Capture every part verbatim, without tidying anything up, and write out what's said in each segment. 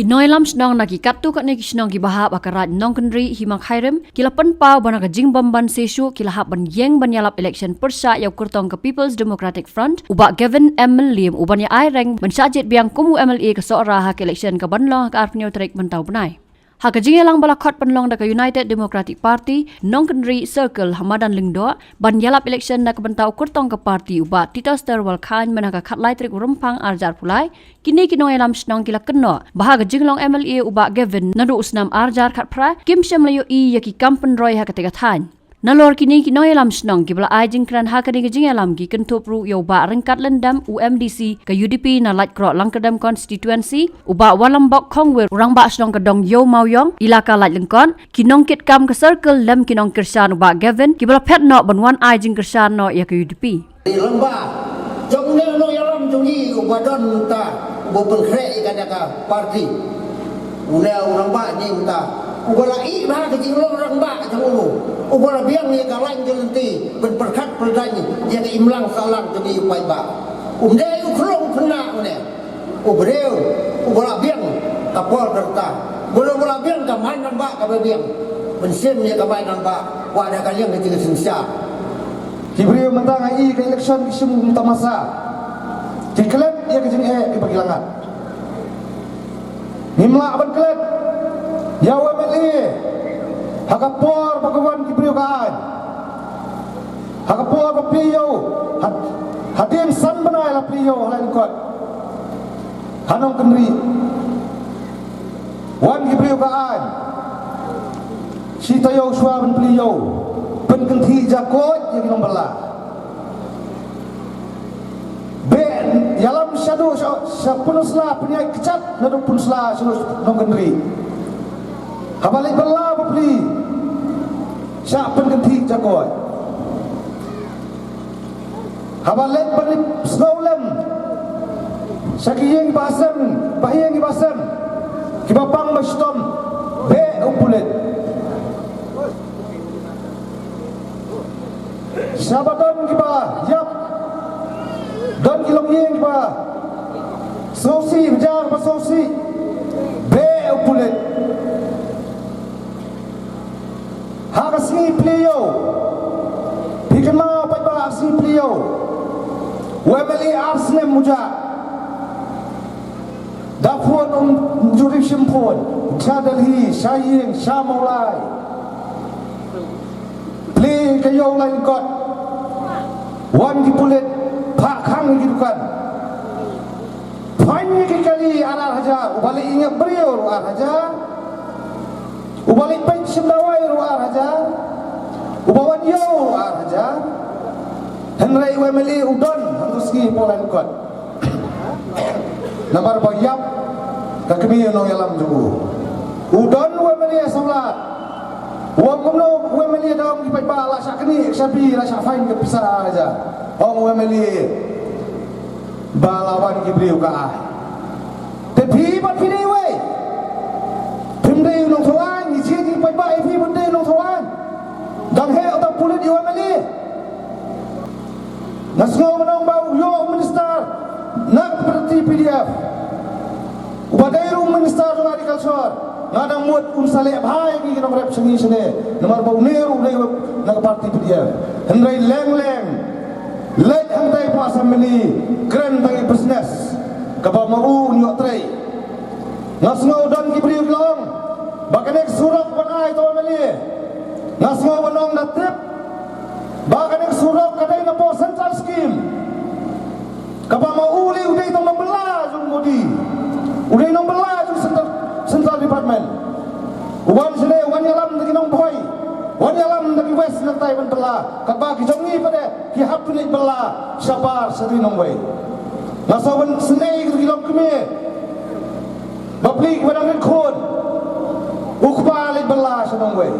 Ki nongïalam shnong na ki katto katne ki shnong kiba hap ha ka Raid Nongkynrih Hima Khyrim ki la pynpaw ba na ka jingbym ban shisha ki la hap ban ïeng ban ïalap election pyrshah ïa u kyrtong ka People's Democratic Front u Bah Gavin M Mylliem u ban ïa ai reng ban shah jied biang kum u M L A ka Sohra ha ka election ka ban long ha ka arphew tarik mynta u bnai. Ha ka jingïalang ba la khot pynlong da ka United Democratic Party Nongkynrih Circle ha madan Lyngdoh ban ïalap election na ka bynta u kyrtong ka party u Bah Titosstarwell Chyne mynta ka khatlai tarik u Rymphang arhajar arphew lai, kine ki nongïalam shnong ki la kynnoh ba ha ka jinglong M L A u Bah Gavin naduh u snem arhajar khatphra kim shym la ïohi ïa ki kam pynroi ha katei ka thaiñ. Nalor kine ki nongïalam shnong kiba la ai jingkren ha kane ka jingïalam ki kynthup ruh ïa u Bah Ryngkat Lyndem u M D C ka U D P na Laitkroh Langkyrdem Constituency, u Bah Wanlambok Khongwir u Rangbah Shnong ka Dong Ïew Mawiong Elaka Laitlyngkot, ki nongkitkam ka Circle lem ki nongkyrshan u Bah Gavin kiba la phet noh ban wan ai jingkyrshan noh ïa ka U D P. Rangbah jong une u nongïalam jong ngi uba don mynta uba pynkhreh ïa kane ka party. Une u rangbah jong ngi mynta uba la ïeh bha ka jinglong rangbah jong u, uba la biang ïa ka lain ka lynti ban pyrkhat pyrdaiñ ïa ka imlang sahlang jong ngi u paidbah. Um dei u khlong pynah une. U briew uba la biang ka por ka rta, uba la biang ka main rangbah kaba biang, ban shim ïa ka main rangbah wat da ka liang ka jingsynshar. Ki briew mynta nga i ka election ki shim kum tamasa, ki klet ïa ka jingeh kiba ki la ngat. Ngim lah ban klet ïa u M L A ha ka por ba ka wan ki briew ka aiñ, ha ka por ba plie ïa u, ha, hadien san bnai la plie ïa u ha Laitkot. Ha Nongkynrih wan ki briew ka aiñ, shi taïew shuwa ban plie ïa u, pynkynthih jakoit ïa ki nongbylla. Beh ïalam shaduh sha, sha Pynursla, pynïaid kjat naduh Pynursla shaduh Nongkynrih. Haba leit bylla bapli shah pynkynthih jakoit. Haba leit ban leit sngewlem sha ki ïing ba sem, ba ïing ba sem, kiba pang ba shitom, beh u pulit. Shaba don kiba ïap, don ki longïing kiba sngewsih, ba jar ba sngewsih, beh u pulit. Ha ka sngi plie ïa u, phi kynmaw pat ba ha ka sngi plie ïa u, u M L A ar snem u jah. Da phone um ju ri shim phone, sha Delhi, sha ïing, sha Mawlai. Plie ka ïew Laitkot. Wan ki pulit, phah khang ki dukan. Fine ki kali ar ar hajar, uba leit ïeng ïa briew ruh ar hajar. Uba leit peit shim dawai ruh ar hajar. Uba wan ïew ruh ar hajar. Hynrei u M L A u don hangto sngi hapoh Laitkot. Namar ba ïap ka kmie nongïalam jong u. U don u M L A samla. U ong kumno u M L A da ong ki paidbah la shah knieh ka shabi, la shah fine ka pisa ar hajar. Ong u M L A ba la wan ki briew ka ai. Te phi bad phi dei wei. Phim dei u nongthaw aiñ, ngi jied ngi paidbah ïa phi ban dei u nongthaw aiñ. Dang heh uta u pulit ïa u M L A. Nga sngew ban ong ba u ïoh u minister na ka party P D F, uba dei ruh u minister jong agriculture. Nga dang mut un sa leh bha ïa ki nongrep shane shane, namar ba une ruh u dei na ka party P D F. Hynrei leng leng leit hangtai hapoh assembly kren tang ïa business kaba ma u un ïoh trei. Nga sngew don ki briew ki la ong ba kane ka surok ban ai to u M L A. Nga sngew ban ong da tip ba kane ka surok ka dei na bor central scheme. Kaba ma u lei u dei tang nongbylla jong Modi. U dei nongbylla jong central, central department. U wan shane, u wan ïalam da ki nongbhoi, u wan ïalam da ki West nangtai ban bylla. Katba ki jong ngi pat de ki hap pynleit bylla shabar sha ki nongwei. Nga sngew ban snei ki longkmie. Bapli kiba dang rit khun, u kpa leit bylla sha nongwei.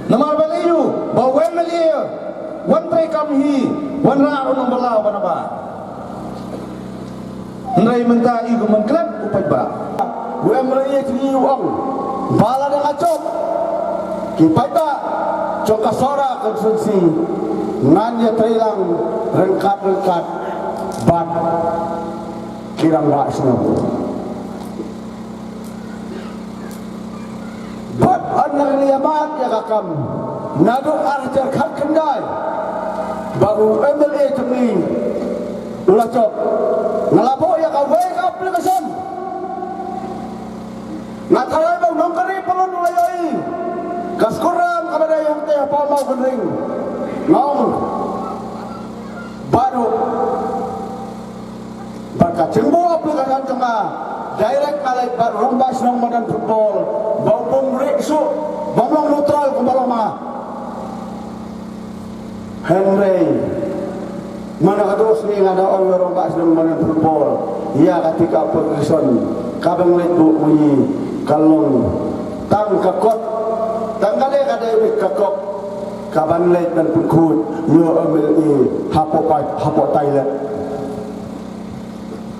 Namar ba lei u ba u M L A wan trei kam hi, wanrah ruh nongbylla uba nabar. Hynrei mynta i kumban klet u paidbah. U M L A jong ngi u ong ba lada nga jop, ki paidbah jong ka Sohra constituency ngan ïatrei lang ryngkat ryngkat bad ki rangbah shnong. Ynda ngi ïa mad ïa ka kam naduh ar hajar khatkhyndai ba u M L A jong ngi u la jop, nga la buh ïa kawei ka application. Nga tharai ba u nongkari palat u la ïohi ka skur ram kaba dei hangtei hapoh Mawkynrein. Nga ong ba u Bad ka jingbuh application jong nga, direct nga leit bad rangbah shnong madan football ba u bym rieh shuh, bym long neutral kumba long ma. Hynrei man la ka dos ngi nga da ong ïa u rangbah shnong madan football ïa kata ka application kaba nga leit buh ma ngi ka long tang ka kot, tang kane ka dei beit ka kot kaban leit ban pynkhuid ïa u M L A hapoh Thailand.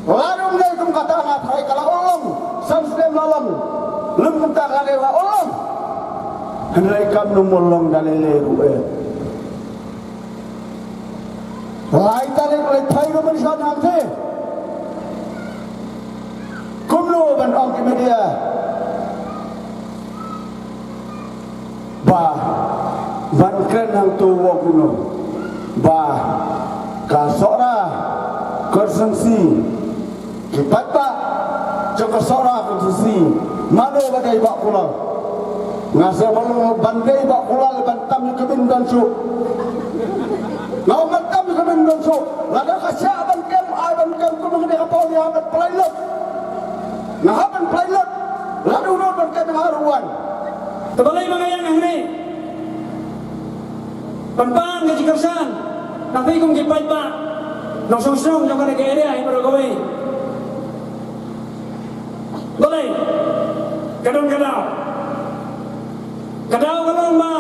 Lada ym dei kum kata nga tharai ka la urlong, san snem la long. Lym kumta ka la dei la urlong. Hynrei kam nym urlong da lei lei ruh eh. Lai tarik lai phai ka ban shon hangtei. Kumno ban ong ki media ba ban kren hangto wa kumno ba ka Sohra constituency, ki paidbah jong ka Sohra constituency, mano ba dei Bah Kular. Nga sa ban ban dei Bah Kular ban tam ïa ka bynta shuh. Nga ban tam ïa ka bynta shuh. Lada ka shah ban kem, ai ban kem kumno ka dei ka pau ïa ban pynlait lut. Nga hap ban pynlait lut. Lada u don ban kem nga ruh wan. Te balei ba nga ïeng hangne? Ban pan ka jingkyrshan na phi kum ki paidbah nongshong shnong jong kane ka area hi baroh kawei. Balei? Ka don ka daw. Ka daw ka long ba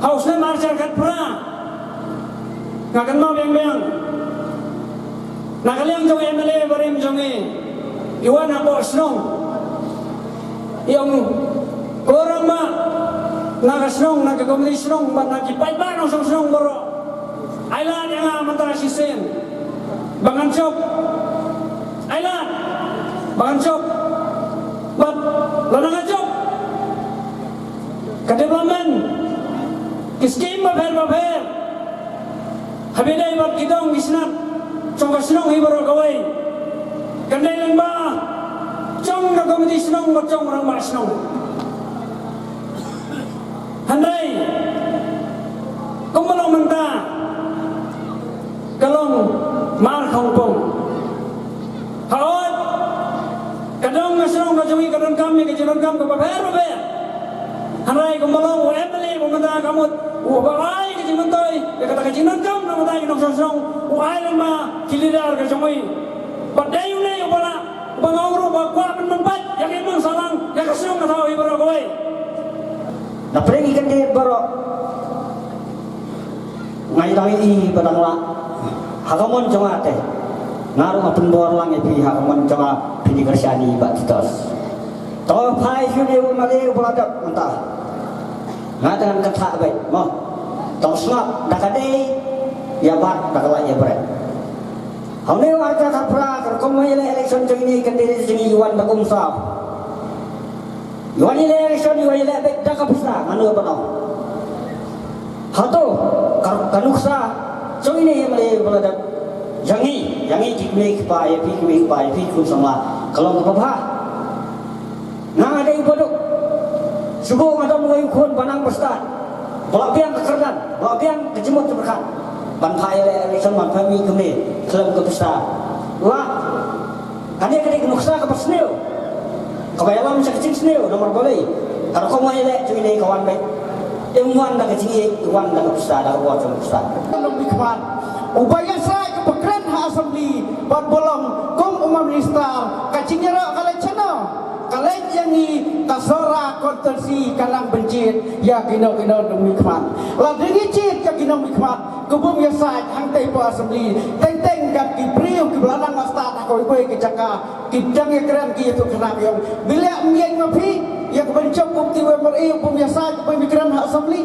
ha u snem ar hajar khatphra, nga kynmaw biang biang, na ka liang jong u M L A barim jong ngi, i wan hapoh shnong, i ong, ko rangbah na ka shnong, na ka komiti shnong bad na ki paidbah nongshong shnong baroh, ai lad ïa nga mynta shisien ba ngan jop. Ai lad ba ngan jop. Bad lada nga jop, ka development, ki skim bapher bapher, haba ïadei bad ki dong ki snat jong ka shnong hi baroh kawei, kan dei lyngba jong ka komiti shnong bad jong u rangbah shnong. Hynrei kumba long mynta ka long mar khongpong. Haoid ka dong ka shnong ka jong ngi ka donkam ïa ka jingdonkam kaba pher bapher. Hynrei kumba long u M L A ba mynta ka mut uba ai ka jingmyntoi ïa kata ka jingdonkam na ka bynta ki nongshong shnong, u ai lem ma ki leader ka jong ngi. Bad dei une uba lah, uba nga ong ruh ba kwah ban pynpait ïa ka imlang sahlang ïa ka shnong ka thaw hi baroh kawei. Na pdeng ki candidate baroh, nga i dang i ba dang lah ha ka mon jong nga te. Nga ruh nga pynbor lang ïa phi ha ka mon jong nga, phin ïa kyrshan ïa i Bah Titos. To phai shuh ïa u M L A uba la dep mynta. Nga te ngan kynthah beit mo. To sngap da ka dei ïa bat da ka lait ïa bret. Hynrei u arta ka pra ka rukom ïaleh election jong ine i candidate jong ngi i wan da kum saw. I wan ïaleh election, i wan ïaleh beit da ka pisa, mano ba no. Hato ka, ka nuksa jong ine i M L A ba la dep jong ngi, jong ngi ki kmie ki kpa, ïa phi kmie ki kpa, ïa phi khun samla, ka long kaba bha. Nga nga dei u baduk. Shuh nga dang wei u khun ba nang ba stad. Ba la biang ka kyrdan, ba la biang ka jingmut jingpyrkhat ban phah ïaleh election, ban phah mih kumne khlem ka pisa. Lah, kane ka dei ka nuksa kaba sniew, kaba ïalam sha ka jingsniew, namar balei? Ka rukom ïaleh jong ine ka wan beit. Im wan da ka jingïeit, wan da ka pisa, da ka bor jong ka pisa. Nongmihkhmat uba ïasaid, uba kren ha assembly bad ba long kum u ma minister, ka jingïaroh ka leit shano? Ka leit ïa ngi, ka Sohra constituency ka nang ban jied ïa kino kino nongmihkhmat. Lada ngi jied ïa ki nongmihkhmat kiba ïasaid hangtei hapoh assembly, teng teng kat ki briew kiba la nang stad ha kawei kawei ka jaka, ki dang ïakren ki ïathuh khynnah, ïa ong, balei ym ïeng ma phi ïa ka ban jop kum u M L A uba ïasaid, uba ïakren ha assembly?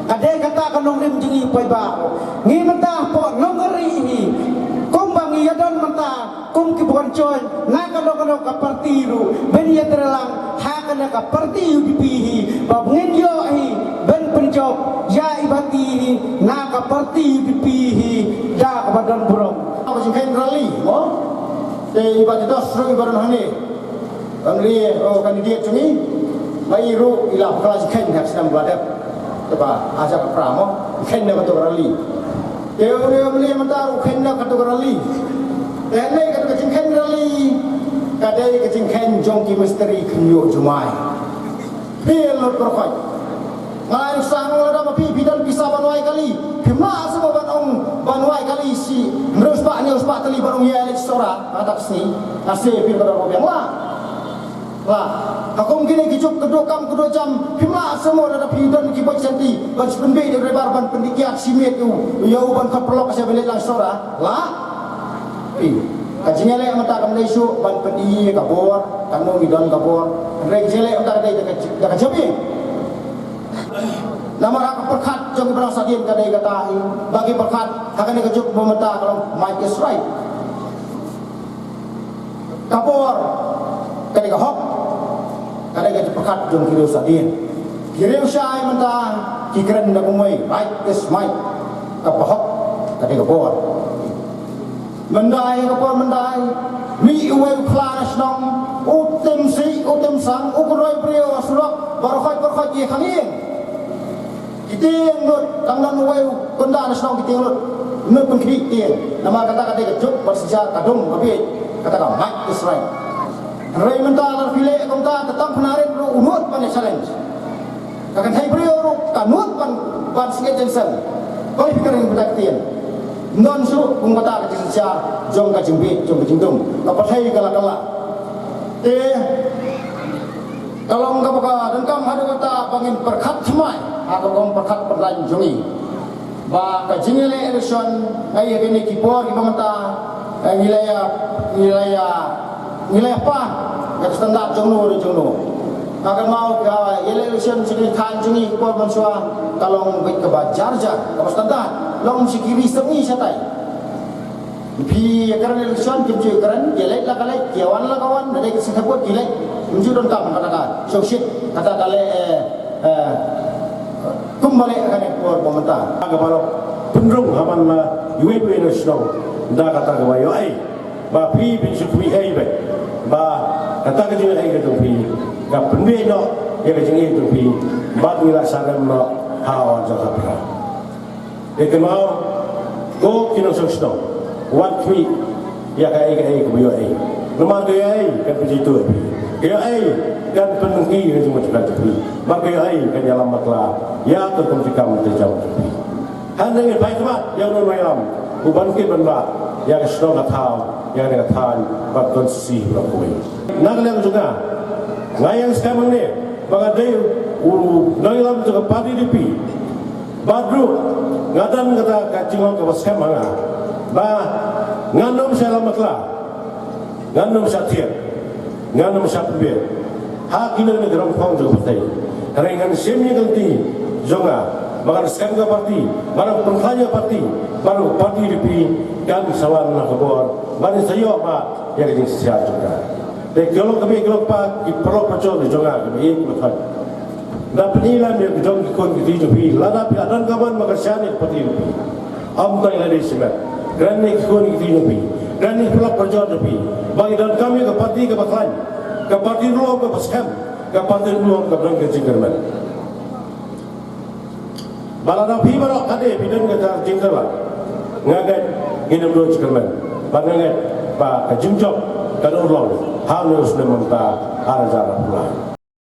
Ka dei kata ka nongrim jong ngi paidbah. Ngi mynta hapoh Nongkynrih hi, kumba ngi ïadon mynta kum ki bun join na kano kano ka party ruh, ban ïatreilang ha Na ka parti U D P hi, ba ngin ïoh hi ban pynjop ïa i bati hi na ka parti U D P hi da kaba don burom. Ka jingkheiñ rally mo, te i Bah Titos ruh i ba don hangne, ba ngin ïa, oh, candidate jong i, ba i ruh i la bakla jingkheiñ ha ka snem ba la dep, te ba hajar arphew mo, kheiñ na kato ka rally. Te u ne u ne mynta ruh kheiñ na kato ka rally. Te hangne kato ka jingkheiñ rally ka dei ka jingkheiñ jong ki mistri khynñiuh jumai. Phi lut pyrkhat. Nga ïa sang lada ma phi phi don pisa ban wai kali, phim lah shuh ban ong ban wai kali shi hynriew spah hynñiew spah tylli ban ong ïa leit Sohra ha ka sngi. Nga sngew phi ba don biang lah. Lah, ha kum kine ki juk kduh kam kduh jam, phim lah shuh lada phi don ki bor senti ban shu pynbeit ïa u driver ban pyndikyat shi miet ïa u, ïa u ban khot paralok sha ban leit lang Sohra. Lah. Phi, ka jingïaleh mynta kam dei shuh ban pyni ka bor, kano ngi don ka bor. Hynrei ka jingïaleh mynta ka dei da ka, da ka jabieng. Namar ha ka pyrkhat jong ki ba nang sahdien ka dei kata hi, ba ki pyrkhat ha kane ka juk ba mynta ka long might is right. Ka bor ka dei ka hok, ka dei ka jingpyrkhat jong ki riew sahdien. Ki riew shai mynta ki kren da kumwei, right is might. Kaba hok ka dei ka bor. Myndai ka por myndai, mih uwei u khla na shnong, u tim sih, u tim sang, u kynroi briew ha surok, baroh khoit baroh khoit ki khang ïing. Ki tieng lut, tang don uwei u kynda na shnong ki tieng lut. Lut pynkhih tieng. Namar kata ka dei ka juk ban synshar ka dum ka bieit. Kata ka might is right. Hynrei mynta lada phi leh kumta, te tang Pynharin ruh u nud ban ïa challenge. Ka kynthei briew ruh ka nud ban, ban sngewthuh jingstad. Balei phi kren kumta ktien? Ym don shuh kum kata ka jingsynshar jong ka jingbieit jong ka jingdum. Ka pyrthei ka la kylla. Te ka long kaba ka donkam haduh katta ba ngin pyrkhat thymmai ha ka rukom pyrkhat pyrdain jong ngi. Ba ka jingïaleh election, ai ha kine ki por kiba mynta, eh, ngi la ïa, ngi la ïa, ngi la ïa pan ïa ka standard jong no re jong no. Ka kynmaw ka ïaleh election sha ki thaiñ jong ngi ki por mynshuwa ka long beit kaba jar jar, kaba standard. Long shi ki ri sep ngi shatai. Phi ïa kren election, kim ju ïa kren, ki leit la ka leit, ki wan la ka wan, da dei ka sngewthuh ki leit. Kim ju donkam kata ka shongshit, kata ka leh, eh, eh, kumba leh kane ka por ba mynta. Ka baroh pynrung ha man la iwei pa iwei na shnong da kata kaba ïohi ba phi phin shu khmih ei beit ba kata ka jingïohi ka jong phi ka pynbieit noh ïa ka jingïohi jong phi bad ngi la sah rem noh ha u ar hajar khatphra. Te kynmaw ko ki nongshong shnong, wat khmih ïa kaei kaei kaba ïohi. Namar ka ïohi kan pynjynjar ïa phi, ka ïohi kan pynmynjur ïa ka jingmut jingpyrkhat jong phi, bad ka ïohi kan ïalam bakla ïa ka rukom jingkam jingsiang jong phi. Hynrei ngi phai khmat ïa u nongïalam uban kit ban bah ïa ka shnong ka thaw, ïa ka thaiñ bad ka konstituensi baroh kawei. Na ka liang jong nga, nga ïeng skhem hangne ba nga dei u nongïalam jong ka party D P. Bad ruh nga don kata ka jinglong kaba skhem ha nga ba ngan ym shah ïalam bakla, ngan ym shah thied, ngan ym shah pynbieit ha kino kino ki rongphong jong ka party. Hynrei ngan shim ïa ka lynti jong nga ba ngan skhem ka party, ba ngan pynkhlaiñ ïa ka party, ba ka party D P kan sa wan na ka bor ban sa ïoh ba ïa ka jingshisha jong ka. Te ki long kaba ïeit ki long kaba, ki paralok parajor jong nga kiba ïeit kiba thoh, da pyni lam ïa ka jong ki khun ki kti jong phi, lada phi la don ka mon ba kyrshan ïa ka party jong phi, ym tang lade shimet, kren ïa ki khun ki kti jong phi, kren ïa ki paralok parajor jong phi ba ngi donkam ïa ka party kaba khlaiñ, ka party ruh kaba skhem, ka party ruh kaba don ka jingkyrmen. Ba lada phi baroh kane phi don ka jingkyrmen, nga ngeit ngin ym don jingkyrmen. Ba nga ngeit ba ka jingjop kan urlong ha une u snem mynta ar hajar arphew lai.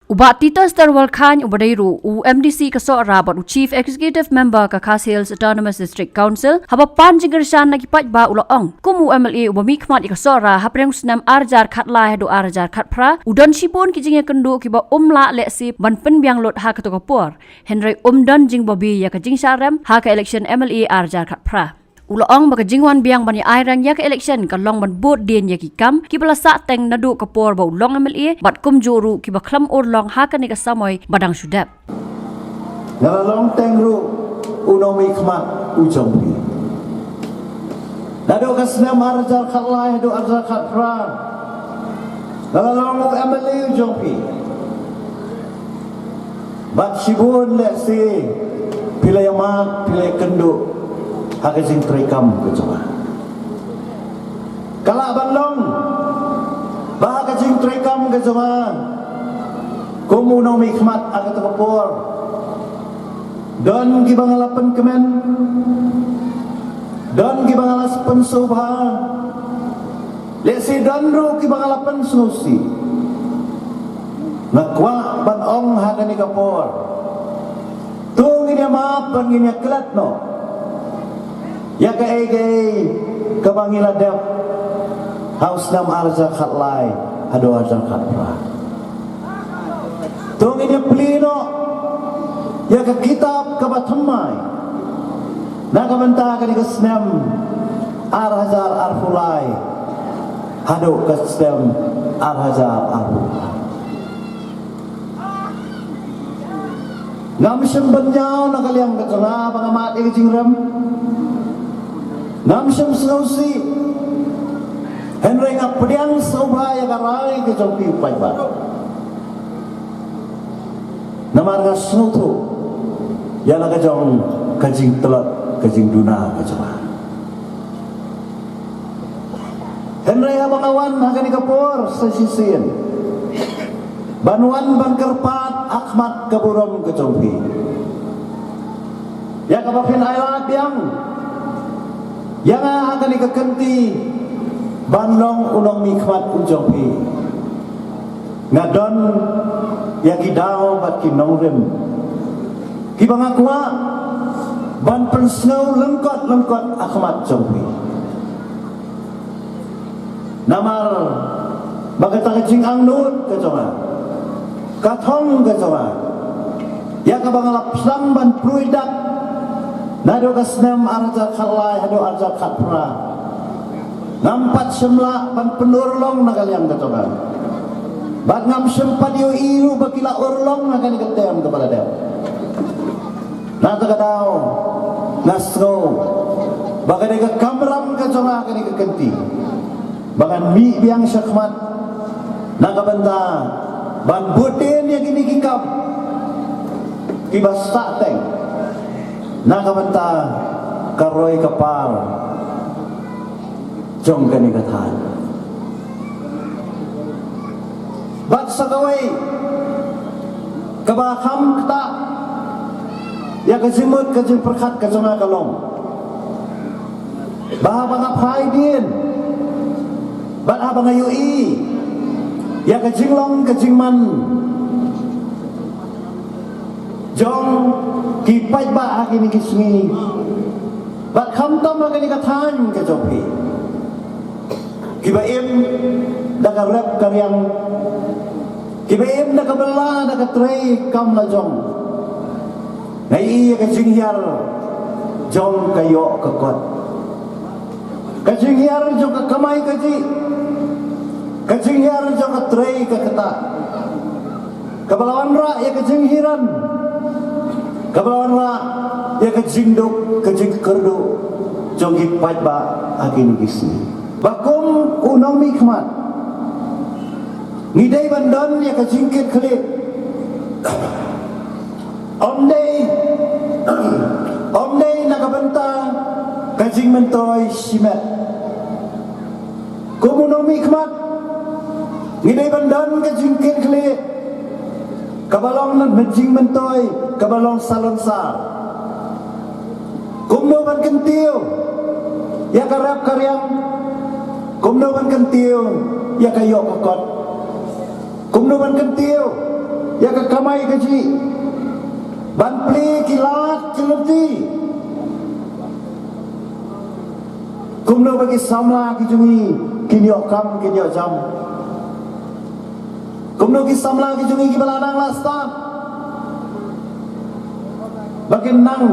U Bah Titos Terwalkhain uba dei ruh u M D C ka Sohra bad u Chief Executive Member ka Khasi Hills Autonomous District Council, haba pan jingkyrshan na ki paidbah u la ong, kum u M L A uba mihkhmat ïa ka Sohra hapdeng u snem ar hajar khatlai haduh ar hajar khatphra, u don shibun ki jingïakynduh kiba um lah lehse ban pynbiang lut ha kato ka por. Hynrei um don jingbabe ïa ka jingshah rem ha ka election M L A ar hajar khatphra. U la ong ba ka jingwan biang ban ïa aireng ïa ka election ka long ban bud dien ïa ki kam kiba la sah teng naduh ka por ba u long M L A bad kumjuh ruh kiba khlem urlong ha kane ka samoi ba dang shu dep. Nga la long teng ruh u nongmihkhmat u jong phi. Naduh ka snem ar hajar khatlai haduh ar hajar khatphra, nga la long u M L A u jong phi. Bad shibun lehse phi la ïamad, phi la ïakynduh ha ka jingtrei kam ka jong nga. Ka lah ban long ba ha ka jingtrei kam ka jong nga, kum u nongmihkhmat ha kata ka por, don kiba nga la pynkmen, don kiba nga la pynsngewbha, lehse don ruh kiba nga la pynsngewsih. Nga kwah ban ong ha kane ka por, to ngin ïamap bad ngin ïaklet noh ïa kaei kaei kaba ngi la dep ha u snem ar hajar khatlai haduh ar hajar khatphra. To ngin ïaplie noh ïa ka kitab kaba thymmai na ka bynta kane ka snem ar hajar arphew lai haduh ka snem ar hajar arphew lai. Ngam shym bynñiaw na ka liang ka jong nga ba nga mad ïa ka jingrem. Ngam shym sngewsih. Hynrei nga pdiang sngewbha ïa ka rai ka jong phi u paidbah. Namar nga sngewthuh ïa la ka jong ka jingtlot ka jingduna ka jong nga. Hynrei haba nga wan ha kane ka por sa shisien ban wan ban kyrpad ha khmat ka burom ka jong phi, ïa kaba phin ai lad biang ïa nga ha kane ka kynti ban long u nongmihkhmat u jong phi, nga don ïa ki daw bad ki nongrim kiba nga kwah ban pynsngew lyngkot lyngkot ha khmat jong phi. Namar ba kata ka jingangnud ka jong nga, ka thong ka jong nga, ïa kaba nga la pyrshang ban pyrshang dak naduh ka snem ar hajar khatlai haduh ar hajar khatphra, ngam pat shym lah ban pynurlong na ka liang ka jong nga. Bad ngam shym pat ïohi ruh ba ki la urlong na kane ka tem kaba la dep. Na kata ka daw nga sngew ba ka dei ka kamram ka jong nga kane ka kynti ba ngan mih biang shakhmat na ka bynta ban bud dien ïa kine ki kam kiba sahteng na ka bynta ka roi ka par jong kane ka thaiñ. Bad sa kawei kaba kham ktah ïa ka jingmut ka jingpyrkhat ka jong nga ka long ba haba nga phai dien bad haba nga ïohi ïa ka jinglong ka jingman jong ki paidbah ha kine ki sngi bad khamtam ha kane ka thaiñ ka jong phi, kiba im da ka rep ka riang, kiba im da ka bylla da ka trei kam la jong, nga ïohi ïa ka jinghiar jong ka ïoh ka kot, ka jinghiar jong ka kamai kajih, ka jinghiar jong ka trei ka ktah, kaba la wanrah ïa ka jinghiran, kaba la wanrah ïa ka jingduk ka jingkyrduh jong ki paidbah ha kine ki sngi. Ba kum u nongmihkhmat ngi dei ban don ïa ka jingkitkhlieh, ym dei ym dei na ka bynta ka jingmyntoi shimet. Kum u nongmihkhmat ngi dei ban don ka jingkitkhlieh kaba long na jingmyntoi kaba long salonsar. Kumno ban kyntiew ïa ka rep ka riang, kumno ban kyntiew ïa ka ïoh ka kot, kumno ban kyntiew ïa ka kamai kajih, ban plie ki lad ki lynti. Kumno ba ki samla ki jong ngi kin ïoh kam kin ïoh jam. Kumno ki samla ki jong ngi kiba la nang la stad ba kin nang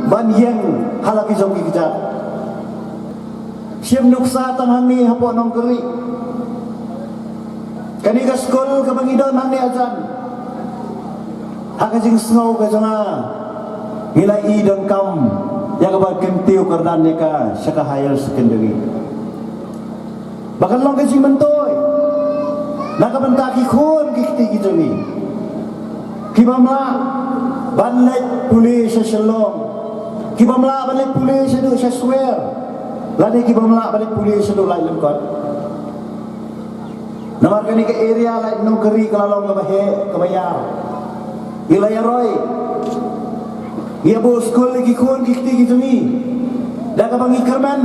ban ïeng ha la ki jong ki kjat. Shim nuksa tang hangne hapoh Nongkyrrieh. Kane ka skul kaba ngi don hangne hajan, ha ka jingsngew ka jong nga ngi la i donkam ïa kaba kyntiew kyrdan ïa ka sha ka higher secondary. Ba kan long ka jingmyntoi na ka bynta ki khun ki kti ki jong ngi, ki bym lah Ban leit pule sha Shillong. Ki bym lah ban leit pule shaduh sha Swer. Lane ki bym lah ban leit pule shaduh Laitumkhrah. Namar kane ka area Laitumkhrah ka la long kaba heh, kaba ïar. Ngi la ïaroi. Ngi ïa buh skul ïa ki khun ki kti ki jong ngi. Da kaba ngi kyrmen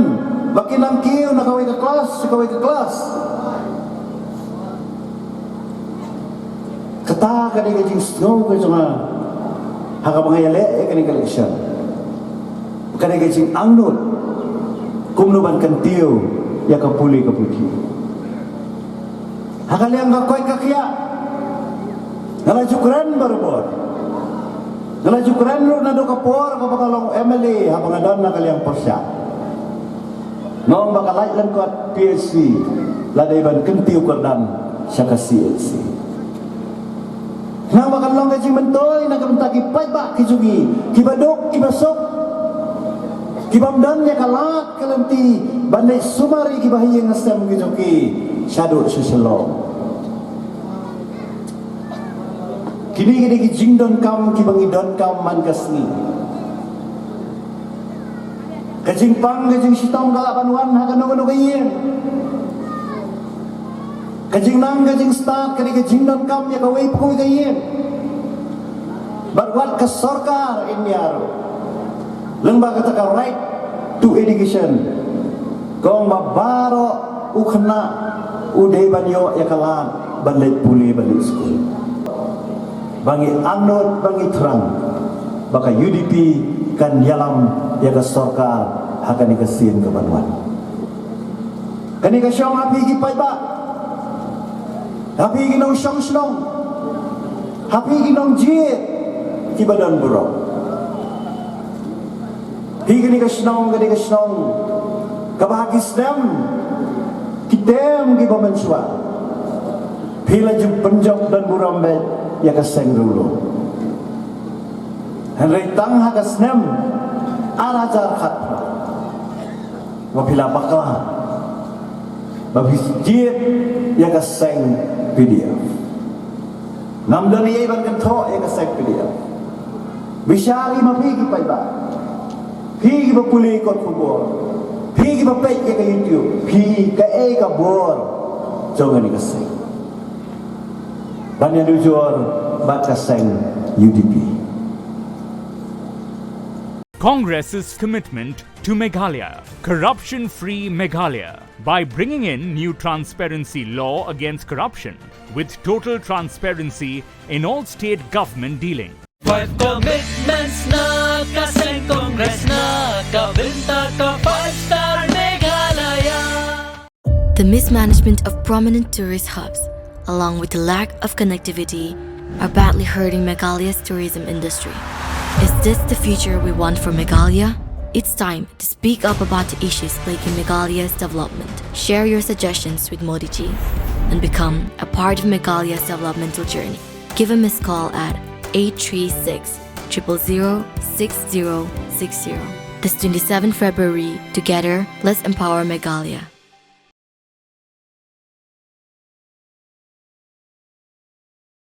ba kin nang kiew na kawei ka klas sha kawei ka klas. Kata ka dei ka jingsngew ka jong nga ha kaba nga ïaleh ïa kane ka election. Ka dei ka jingangnud kumno ban kyntiew ïa ka pule ka puthi. Ha ka liang ka koit ka khiah nga la ju kren barabor. Nga la ju kren ruh naduh ka por kaba nga long M L A haba nga don na ka liang pyrshah. Nga ong ba ka Laitumkhrah P H C la dei ban kyntiew kyrdan sha ka C H C. Namar ba kan long ka jingmyntoi na ka bynta ki paidbah ki jong ngi, kiba duk kiba suk, ki bym don ïa ka lad ka lynti ban leit sumar ïa kiba ha ïing ha sem ki jong ki shaduh sha Shillong. Kine ki dei ki jingdonkam kiba ngi donkam man ka sngi. Ka jingpang ka jingshitom ka lah ban wan ha kano kano ka ïing. Ka jingnang ka jingstad ka dei ka jingdonkam ïa kawei pa kawei ka ïing. Bad wat ka sorkar India ruh, lyngba kata ka Right to Education, ka ong ba baroh u khynnah u dei ban ïoh ïa ka lad ban leit pule, ban leit skul. Ba ngi angnud, ba ngi thrang ba ka U D P kan ïalam ïa ka sorkar ha kane ka sien ka ban wan. Kane ka shong ha phi ki paidbah, ha phi ki nongshong shnong, ha phi ki nongjied kiba don burom. Phi kane ka shnong, kane ka shnong kaba ha ki snem ki term kiba mynshuwa phi la ju pynjop don burom beit ïa ka seng riewlum. Hynrei tang ha ka snem ar hajar khatphra ba phi la bakla ba phi jied ïa ka seng P D F. Ngam don ei ban kynthoh ïa ka seng P D F. Bishar ïa ma phi ki paidbah, phi kiba pule kot khubor, phi kiba peit ïa ka YouTube, phi kaei ka bor jong kane ka seng ban ïanujor bad ka seng U D P. Congress's commitment to Meghalaya. Corruption-free Meghalaya by bringing in new transparency law against corruption with total transparency in all state government dealing. Five commitments na ka seng Congress na ka bynta ka five star Meghalaya. The mismanagement of prominent tourist hubs, along with the lack of connectivity, are badly hurting Meghalaya's tourism industry. Is this the future we want for Meghalaya? It's time to speak up about the issues plaguing Meghalaya's development. Share your suggestions with Modi ji and become a part of Meghalaya's developmental journey. Give a missed call at eight three six, triple zero, six zero six zero. This twenty-seventh February, together, let's empower Meghalaya.